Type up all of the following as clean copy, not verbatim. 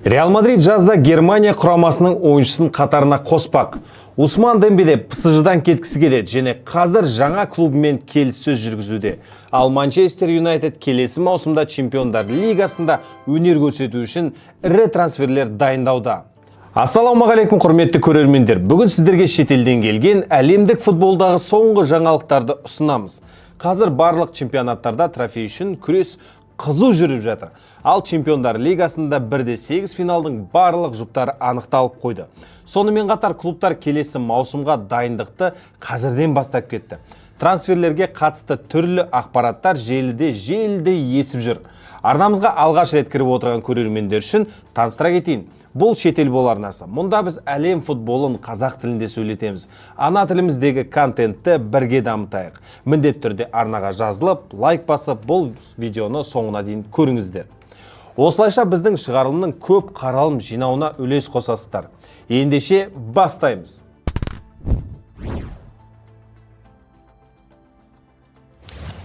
Реал Мадрид жазда Германия құрамасының ойыншысын қатарына қоспақ. Усман Дембеле ПСЖ-дан кеткісі келеді және қазір жаңа клубымен келіссөз жүргізуде. Ал Манчестер Юнайтед келесі маусымда Чемпиондар Лигасында өнер көрсету үшін ірі трансферлер дайындауда. Ассалаумағалейкум, құрметті көрермендер. Бүгін сіздерге шетелден келген әлемдік футболдағы соңғы жаңалықтарды ұсынамыз. Қазір барлық чемпионаттарда трофей үшін күрес қызу жүріп жатыр. Ал Чемпиондар Лигасында 1-8 финалдың барлық жұптары анықталып қойды. Сонымен қатар клубтар келесі маусымға дайындықты қазірден бастап кетті. Трансферлерге қатысты түрлі ақпараттар желіде желдей есіп жүр. Арнамызға алғаш рет кіріп отырған көрермендер үшін таныстыра кетейін. Бұл шетел бол арнасы. Мұнда біз әлем футболын қазақ тілінде сөйлетеміз. Ана тіліміздегі контентті бірге дамытайық. Міндетті түрде арнаға жазылып, лайк басып, бұл видеоны соңына дейін көріңіздер. Осылайша біздің шығарылымның көп қаралым жинауына үлес қосасыздар. Ендеше бастаймыз.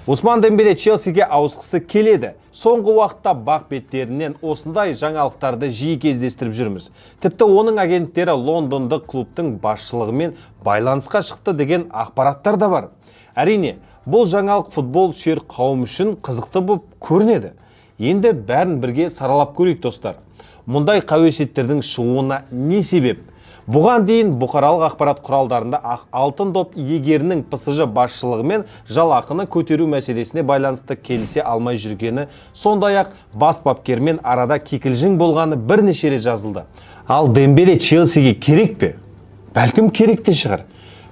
Усман Дембеле Челсиге ауысқысы келеді. Соңғы уақытта бақ беттерінен осындай жаңалықтарды жиі кездестіріп жүрміз. Тіпті оның агенттері лондондық клубтың басшылығымен байланысқа шықты деген ақпараттар да бар. Әрине, бұл жаңалық футбол сүйер қауым үшін қызықты болып көрінеді. Енді бәрін бірге саралап көрейік, достар. Мұндай қауесеттердің шығуына не себеп? Бұған дейін бұқаралық ақпарат құралдарында алтын доп иегерінің ПСЖ басшылығымен жалақыны көтеру мәселесіне байланысты келісе алмай жүргені, сондай-ақ бас бапкермен арада кикілжің болғаны бірнеше рет жазылды. Ал Дембеле Челсиге керек пе? Бәлкім керек те шығар.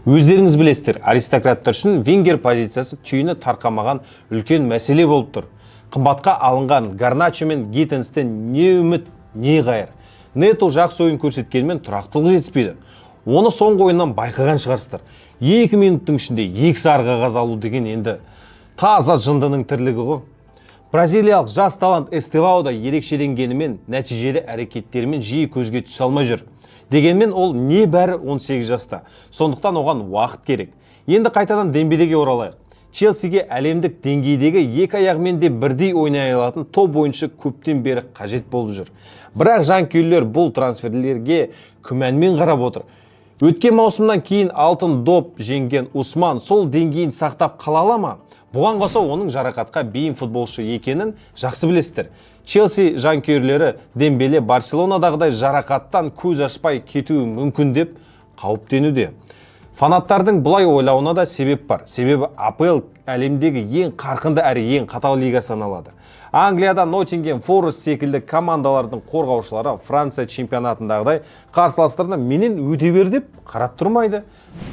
Өздеріңіз білесіздер, аристократтар үшін вингер позициясы түйіні тарқамаған үлкен мәселе болып тұр. Қымбатқа алынған Гарначо мен Гиттенстен не үміт, не қайыр. Нето жақсы ойын көрсеткенімен тұрақтылық жетіспейді. Оны соңғы ойыннан байқаған шығарсыздар. 2 минуттың ішінде 2 сары қағаз алу деген енді таза жындының тірлігі ғой. Бразилиялық жас талант Эстевао да ерекшеленгенімен нәтижелі әрекеттерімен жиі көзге түсе алмай жүр. Дегенмен ол небәрі 18 жаста. Сондықтан оған уақыт керек. Енді қайтадан Дембелеге оралайық. Челсиге әлемдік деңгейдегі екі аяғымен де бірдей ойнай алатын топ ойыншы көптен бері қажет болып жүр. Бірақ жанкүйерлер бұл трансферлерге күмәнмен қарап отыр. Өткен маусымнан кейін алтын доп жеңген Усман сол деңгейін сақтап қала ала ма? Бұған қоса оның жарақатқа бейім футболшы екенін жақсы білесіздер. Челси жанкүйерлері Дембеле Барселонадағыдай жарақаттан көз ашпай кетуі мүмкін деп қауіптенуде. Фанаттардың бұлай ойлауына да себеп бар. Себебі АПЛ әлемдегі ең қарқынды әрі ең қатал лига саналады. Англияда Ноттингем Форест секілді командалардың қорғаушылары Франция чемпионатындағыдай қарсыластарына менен өте бер деп қарап тұрмайды.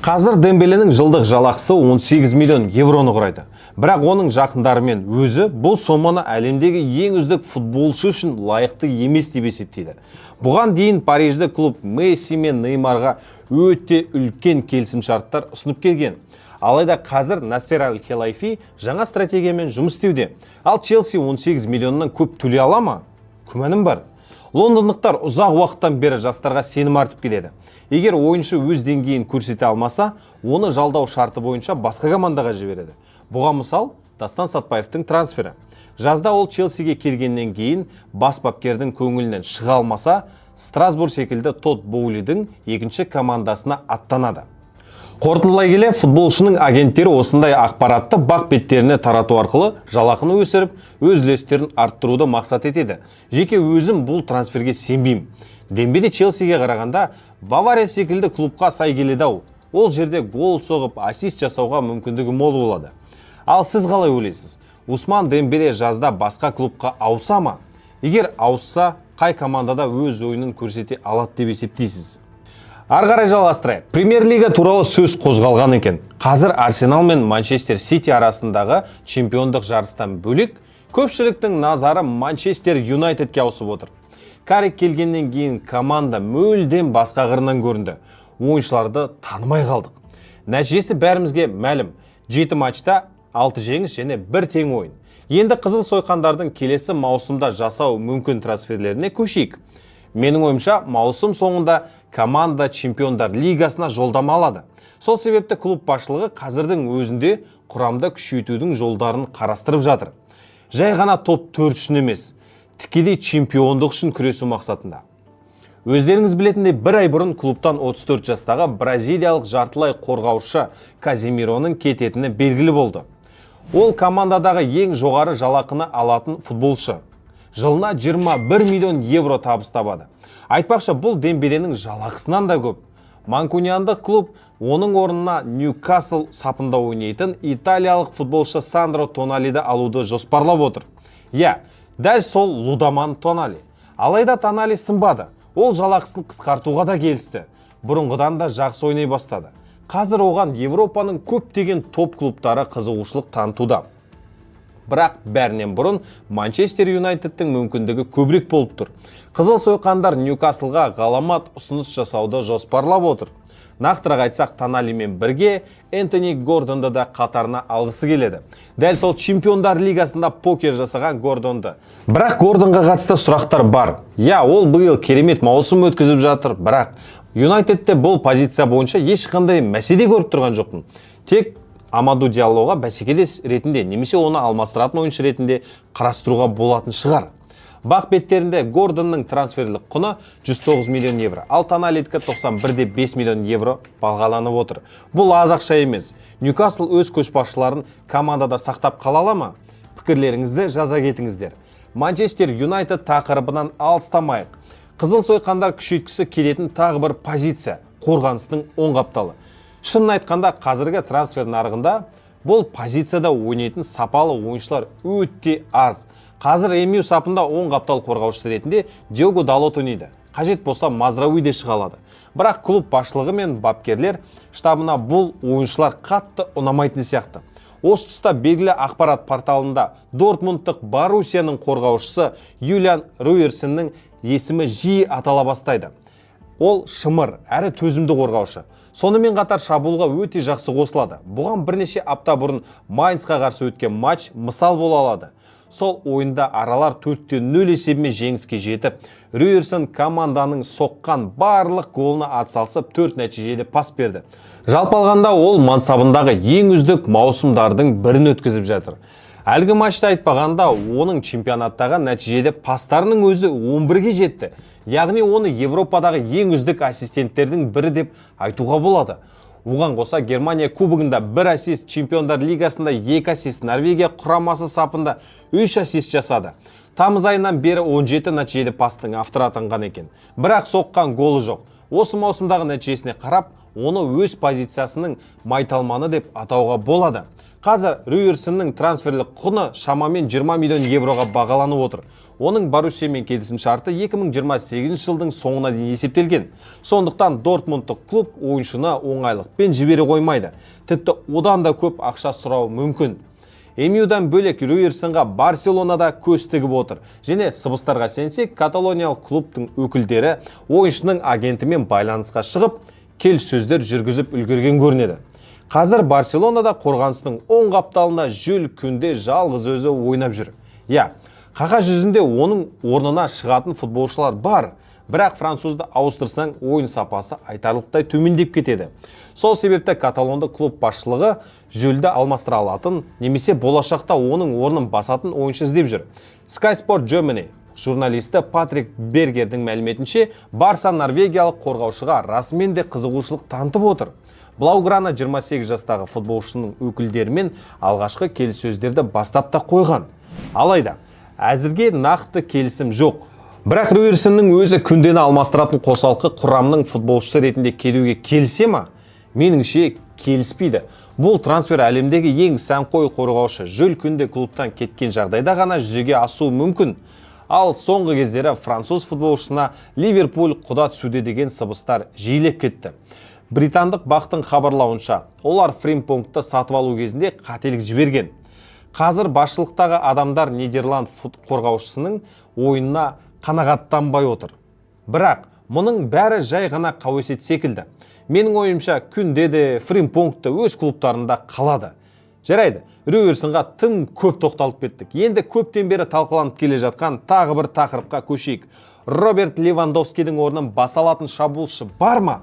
Қазір Дембеленің жылдық жалақысы 18 миллион евроны құрайды. Бірақ оның жақындары мен өзі бұл соманы әлемдегі ең үздік футболшы үшін лайықты емес деп есептейді. Бұған дейін Парижді клуб Месси мен Неймарға өте үлкен келісімшарттар ұсынып келген. Алайда қазір Насер Аль-Хелайфи жаңа стратегиямен жұмыс істеуде. Ал Челси 18 миллионнан көп төлей ала ма? Күмәнім бар. Лондондықтар ұзақ уақыттан бері жастарға сенім артып келеді. Егер ойыншы өз деңгейін көрсете алмаса, оны жалдау шарты бойынша басқа командаға жібереді. Бұған мысал Дастан Сатпаевтың трансфері. Жазда ол Челсиге келгеннен кейін бас бапкердің көңілінен шыға алмаса, Страсбур секілді Тодд Боулидің екінші командасына аттанады. Қорытындылай келе, футболшының агенттері осындай ақпаратты бақ беттеріне тарату арқылы жалақыны өсіріп, өз үлестерін арттыруды мақсат етеді. Жеке өзім бұл трансферге сенбеймін. Дембеле Челсиге қарағанда Бавария секілді клубқа сай келеді ау. Ол жерде гол соғып, ассист жасауға мүмкіндігі мол болады. Ал сіз қалай ойлайсыз? Усман Дембеле жазда басқа клубқа ауыса ма? Егер ауысса, қай командада өз ойынын көрсете алады деп есептейсіз? Ары қарай жалғастырайық. Премьер-лига туралы сөз қозғалған екен. Қазір Арсенал мен Манчестер Сити арасындағы чемпиондық жарыстан бөлек, көпшіліктің назары Манчестер Юнайтедке ауысып отыр. Каррик келгеннен кейін команда мүлдем басқа қырынан көрінді. Ойыншыларды танымай қалдық. Нәтижесі бәрімізге мәлім. 7 матчта 6 жеңіс және 1 тең ойын. Енді қызыл сойқандардың келесі маусымда жасау мүмкін трансферлеріне көшейік. Менің ойымша, маусым соңында команда Чемпиондар Лигасына жолдама алады. Сол себепті клуб басшылығы қазірдің өзінде құрамды күшейтудің жолдарын қарастырып жатыр. Жай ғана топ 4 үшін емес, Тікелей чемпиондық үшін күресу мақсатында. Өздеріңіз білетіндей, бір ай бұрын клубтан 34 жастағы бразилиялық жартылай қорғаушы Казимироның кететіні белгілі болды. Ол командадағы ең жоғары жалақыны алатын футболшы. Жылына 21 миллион евро табыс табады. Айтпақшы, бұл Дембеленің жалақысынан да көп. Манкуниандық клуб оның орнына Ньюкасл сапында ойнайтын италиялық футболшы Сандро Тоналиді алуды жоспарлап отыр. Иә, дәл сол лудаман Тонали. Алайда Тонали сынбады. Ол жалақысын қысқартуға да келісті. Бұрынғыдан да жақсы ойнай бастады. Қазір оған Европаның көптеген топ клубтары қызығушылық танытуда. Бірақ бәрінен бұрын Манчестер Юнайтедтің мүмкіндігі көбірек болып тұр. Қызыл сойқандар Ньюкаслға ғаламат ұсыныс жасауды жоспарлап отыр. Нақтырақ айтсақ, Тоналимен бірге Энтони Гордонды да қатарына алғысы келеді. Дәл сол Чемпиондар лигасында покер жасаған Гордонды. Бірақ Гордонға қатысты сұрақтар бар. Иә, ол биыл керемет маусым өткізіп жатыр, бірақ Юнайтедте бұл позиция бойынша ешқандай мәселе көріп тұрған жоқпын. Тек Амаду Диаллоға бәсекелес ретінде немесе оны алмастыратын ойыншы ретінде қарастыруға болатын шығар. Бақ беттерінде Гордонның трансферлік құны 109 миллион евро, ал Тоналидікі 91,5 миллион евро бағаланып отыр. Бұл аз ақша емес. Ньюкасл өз көшбасшыларын командада сақтап қала ала ма? Пікірлеріңізді жаза кетіңіздер. Манчестер Юнайтед тақырыбынан алыстамайық. Қызыл сойқандар күшейткісі келетін тағы бір позиция – қорғаныстың оң қапталы. Шынын айтқанда, қазіргі трансфер нарығында бұл позицияда ойнайтын сапалы ойыншылар өте аз. Қазір МЮ сапында оң қаптал қорғаушысы ретінде Диого Далот ойнайды. Қажет болса, Мазрауи де шыға алады. Бірақ клуб басшылығы мен бапкерлер штабына бұл ойыншылар қатты ұнамайтын сияқты. Осы тұста белгілі ақпарат порталында Дортмундтық Боруссияның қорғаушысы Юлиан Руерсеннің есімі жиі атала бастайды. Ол шымыр, әрі төзімді қорғаушы. Сонымен қатар шабуылға өте жақсы қосылады. Бұған бірнеше апта бұрын Майнцқа қарсы өткен матч мысал бола алады. Сол ойында аралар 4-0 есебімен жеңіске жетіп, Рюерсен команданың соққан барлық голына атсалысып, 4 нәтижелі пас берді. Жалпы алғанда, ол мансабындағы ең үздік маусымдардың бірін өткізіп жатыр. Әлгі матчта айтпағанда, оның чемпионаттағы нәтижелі пастарының өзі 11-ге жетті. Яғни оны Европадағы ең үздік ассистенттердің бірі деп айтуға болады. Оған қоса Германия кубогында бір ассист, Чемпиондар лигасында екі ассист, Норвегия құрамасы сапында үш ассист жасады. Тамыз айынан бері 17 нәтижелі пастың авторы атанған екен. Бірақ соққан голы жоқ. Осы маусымдағы нәтижесіне қарап, оны өз позициясының майталманы деп атауға болады. Қазір Рюерсеннің трансферлік құны шамамен 20 миллион евроға бағаланып отыр. Оның Боруссиямен келісім шарты 2028 жылдың соңына дейін есептелген. Сондықтан Дортмундтық клуб ойыншыны оңайлықпен жібере қоймайды. Тіпті одан да көп ақша сұрауы мүмкін. МЮ-дан бөлек Рюерсенға Барселонада көз тігіп отыр. Және сыбыстарға сенсек, каталониялық клубтың өкілдері ойыншының агентімен байланысқа шығып, келіссөздер жүргізіп үлгерген көрінеді. Қазір Барселонада қорғаныстың оң қапталына Жюль Кунде жалғыз өзі ойнап жүр. Иә, қағаз жүзінде оның орнына шығатын футболшылар бар, бірақ французды ауыстырсаң, ойын сапасы айтарлықтай төмендеп кетеді. Сол себепті каталондық клуб басшылығы Жюльді алмастыра алатын немесе болашақта оның орнын басатын ойыншы іздеп жүр. Sky Sport Germany журналисті Патрик Бергердің мәліметінше, Барса норвегиялық қорғаушыға расымен де қызығушылық танытып отыр. Блауграна 28 жастағы футболшының өкілдерімен алғашқы келіссөздерді бастап та қойған. Алайда әзірге нақты келісім жоқ. Бірақ Рюерсеннің өзі Кундені алмастыратын қосалқы құрамның футболшысы ретінде келуге келісе ма? Меніңше, келіспейді. Бұл трансфер әлемдегі ең сәнқой қорғаушы Жюль Кунде клубтан кеткен жағдайда ғана жүзеге асуы мүмкін. Ал соңғы кездері француз футболшысына Ливерпуль құда түсуде деген сыбыстар жиілеп кетті. Британдық бақтың хабарлауынша, олар Фримпонгты сатып алу кезінде қателік жіберген. Қазір басшылықтағы адамдар Нидерланд қорғаушысының ойынына қанағаттанбай отыр. Бірақ мұның бәрі жай ғана қауесет секілді. Менің ойымша, Кунде де, Фримпонг та өз клубтарында қалады. Жарайды, Рюерсенға тым көп тоқталып кеттік. Енді көптен бері талқыланып келе жатқан тағы бір тақырыпқа көшейік. Роберт Левандовскийдің орнын баса алатын шабуылшы бар ма?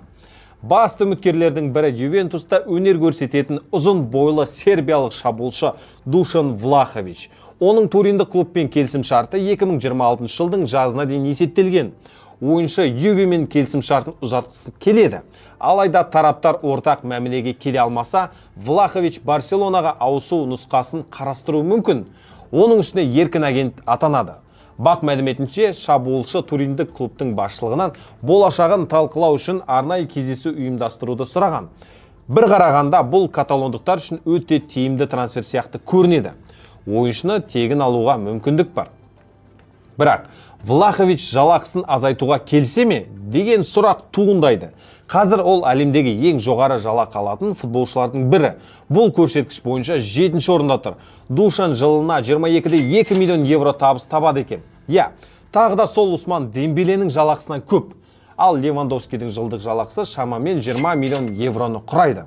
Басты үміткерлердің бірі Ювентуста өнер көрсететін ұзын бойлы сербиялық шабуылшы Душан Влахович. Оның туриндік клубпен келісім шарты 2026 жылдың жазына дейін есептелген. Ойыншы Ювемен келісім шартын ұзартқысы келеді. Алайда тараптар ортақ мәмілеге келе алмаса, Влахович Барселонаға ауысу нұсқасын қарастыруы мүмкін. Оның үстіне еркін агент атанады. БАҚ мәліметінше, шабуылшы туриндік клубтың басшылығынан болашағын талқылау үшін арнайы кездесу ұйымдастыруды сұраған. Бір қарағанда бұл каталондықтар үшін өте тиімді трансфер сияқты көрінеді. Ойыншыны тегін алуға мүмкіндік бар. Бірақ Влахович жалақысын азайтуға келсе ме деген сұрақ туындайды. Қазір ол әлемдегі ең жоғары жалақы алатын футболшылардың бірі. Бұл көрсеткіш бойынша 7-ші орында тұр. Душан жылына 22,2 миллион евро табыс табады екен. Иә, тағы да сол Усман Дембеленің жалақысынан көп. Ал Левандовскийдің жылдық жалақысы шамамен 20 миллион евроны құрайды.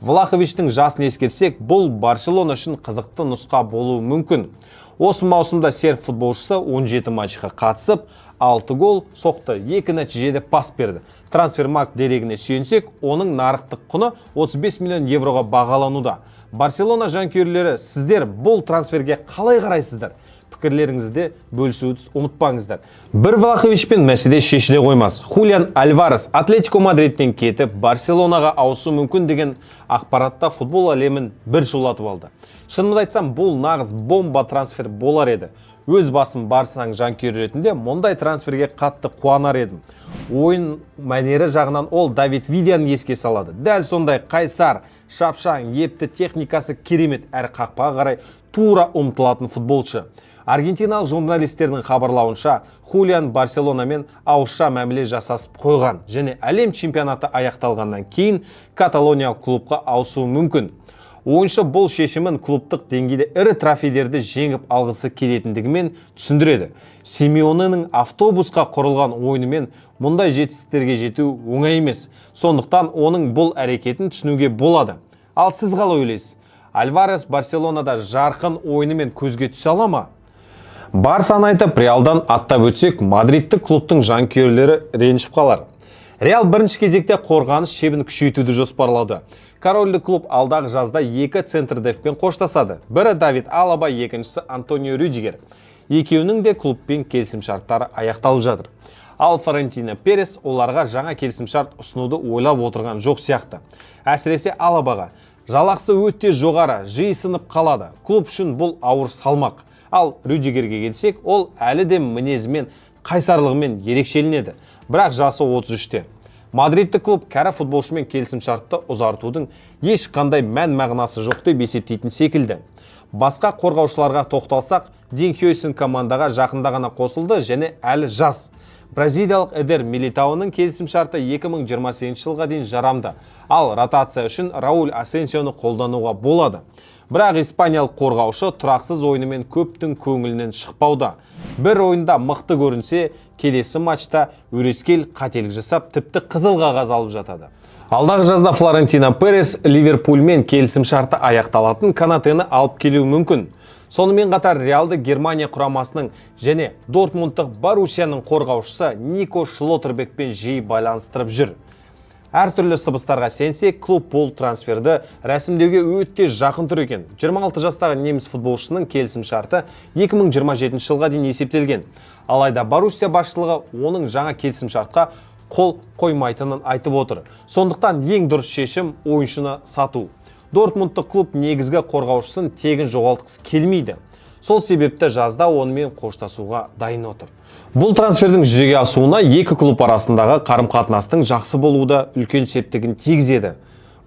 Влаховичтің жасын ескерсек, бұл Барселона үшін қызықты нұсқа болуы мүмкін. Осы маусымда серб футболшысы 17 матчқа қатысып, 6 гол соқты, 2 нәтижелі пас берді. Трансфермаркт дерегіне сүйенсек, оның нарықтық құны 35 миллион евроға бағалануда. Барселона жанкүйерлері, сіздер бұл трансферге қалай қарайсыздар? Пікірлеріңізді бөлісуді ұмытпаңыздар. Бір Влаховичпен мәселе шешіле қоймас. Хулиан Альварес Атлетико Мадридтен кетіп, Барселонаға ауысу мүмкін деген ақпаратта футбол әлемін бір шулатып алды. Шынымды айтсам, бұл нағыз бомба трансфер болар еді. Өз басым Барсаның жанкүйері ретінде мұндай трансферге қатты қуанар едім. Ойын мәнері жағынан ол Давид Вильяны еске салады. Дәл сондай қайсар, шапшаң, епті, техникасы керемет әрі қақпаға қарай тура ұмтылатын футболшы. Аргентиналық журналистердің хабарлауынша, Хулиан Барселонамен ауызша мәміле жасасып қойған және әлем чемпионаты аяқталғаннан кейін каталониялық клубқа ауысуы мүмкін. Ойыншы бұл шешімін клубтық деңгейде ірі трофейлерді жеңіп алғысы келетіндігімен түсіндіреді. Симеонының автобусқа құрылған ойынымен мұндай жетістіктерге жету оңай емес. Сондықтан оның бұл әрекетін түсінуге болады. Ал сіз қалай ойлайсыз? Альварес Барселонада жарқын ойынымен көзге түсе ала ма? Барсаны айтып, Реалдан аттап өтсек, мадридтік клубтың жанкүйерлері ренжіп қалар. Реал бірінші кезекте қорғаныс шебін күшейтуді жоспарлады. Корольдік клуб алдағы жазда екі центрдефпен қоштасады. Бірі Давид Алаба, екіншісі Антонио Рюдигер. Екеуінің де клубпен келісімшарттары аяқталып жатыр. Ал Флорентино Перес оларға жаңа келісімшарт ұсынуды ойлап отырған жоқ сияқты. Әсіресе Алабаға. Жалақысы өте жоғары, жиі сынып қалады. Клуб үшін бұл ауыр салмақ. Ал Рюдигерге келсек, ол әлі де мінезімен, қайсарлығымен ерекшеленеді. Бірақ жасы 33-те. Мадридтік клуб кәрі футболшымен келісімшартты ұзартудың ешқандай мән мағынасы жоқ деп есептейтін секілді. Басқа қорғаушыларға тоқталсақ, Дин Хьюйсен командаға жақында ғана қосылды және әлі жас. Бразилиялық Эдер Милитаоның келісімшарты 2028 жылға дейін жарамды. Ал ротация үшін Рауль Асенсионы қолдануға болады. Бірақ испаниялық қорғаушы тұрақсыз ойынымен көптің көңілінен шықпауда. Бір ойында мықты көрінсе, келесі матчта өрескел қателік жасап, тіпті қызыл қағаз алып жатады. Алдағы жазда Флорентино Перес Ливерпульмен келісімшарты аяқталатын Канатені алып келуі мүмкін. Сонымен қатар Реалды Германия құрамасының және Дортмундтық Боруссияның қорғаушысы Нико Шлоттербекпен жиі байланыстырып жүр. Әртүрлі сыбыстарға сенсек, клуб бұл трансферді рәсімдеуге өте жақын тұр екен. 26 жастағы неміс футболшысының келісімшарты 2027 жылға дейін есептелген. Алайда Боруссия басшылығы оның жаңа келісімшартқа қол қоймайтынын айтып отыр. Сондықтан ең дұрыс шешім ойыншыны сату. Дортмундтық клуб негізгі қорғаушысын тегін жоғалтқысы келмейді. Сол себепті жазда онымен қоштасуға дайын отыр. Бұл трансфердің жүзеге асуына екі клуб арасындағы қарым-қатынастың жақсы болуы да үлкен септігін тигізеді.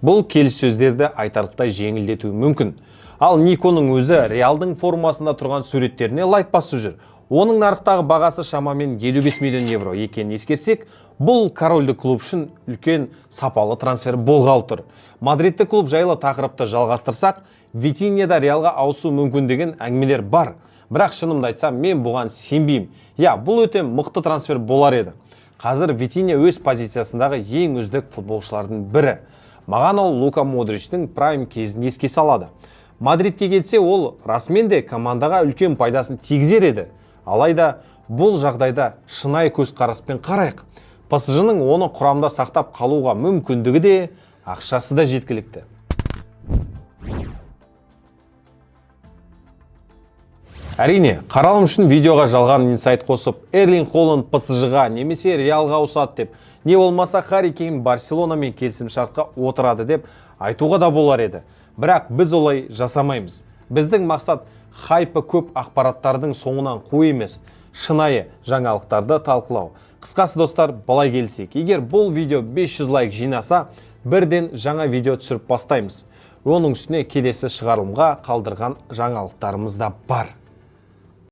Бұл келіссөздерді айтарлықтай жеңілдетуі мүмкін. Ал Никоның өзі Реалдың формасында тұрған суреттеріне лайк басып жүр. Оның нарықтағы бағасы шамамен 55 миллион евро екенін ескерсек, бұл корольдік клуб үшін үлкен сапалы трансфер болғалы тұр. Мадридтік клуб жайлы тақырыпты жалғастырсақ, Витиньяда Реалға ауысу мүмкін деген әңгімелер бар. Бірақ шынымды айтсам, мен бұған сенбеймін. Иә, бұл өте мықты трансфер болар еді. Қазір Витинья өз позициясындағы ең үздік футболшылардың бірі. Маған ол Лука Модричтің прайм кезін еске салады. Мадридке кетсе, ол расымен де командаға үлкен пайдасын тигізер еді. Алайда бұл жағдайда шынайы көзқараспен қарайық. ПСЖ-ның оны құрамда сақтап қалуға мүмкіндігі де, ақшасы да жеткілікті. Әрине, қаралым үшін видеоға жалған инсайт қосып, Эрлинг Холланд ПСЖ-ға немесе Реалға ауысады деп, не болмаса Харри Кейн Барселонамен келісімшартқа отырады деп айтуға да болар еді. Бірақ біз олай жасамаймыз. Біздің мақсат хайпы көп ақпараттардың соңынан қуу емес, шынайы жаңалықтарды талқылау. Қысқасы, достар, былай келісейік. Егер бұл видео 500 лайк жинаса, бірден жаңа видео түсіріп бастаймыз. Оның үстіне келесі шығарылымға қалдырған жаңалықтарымыз да бар.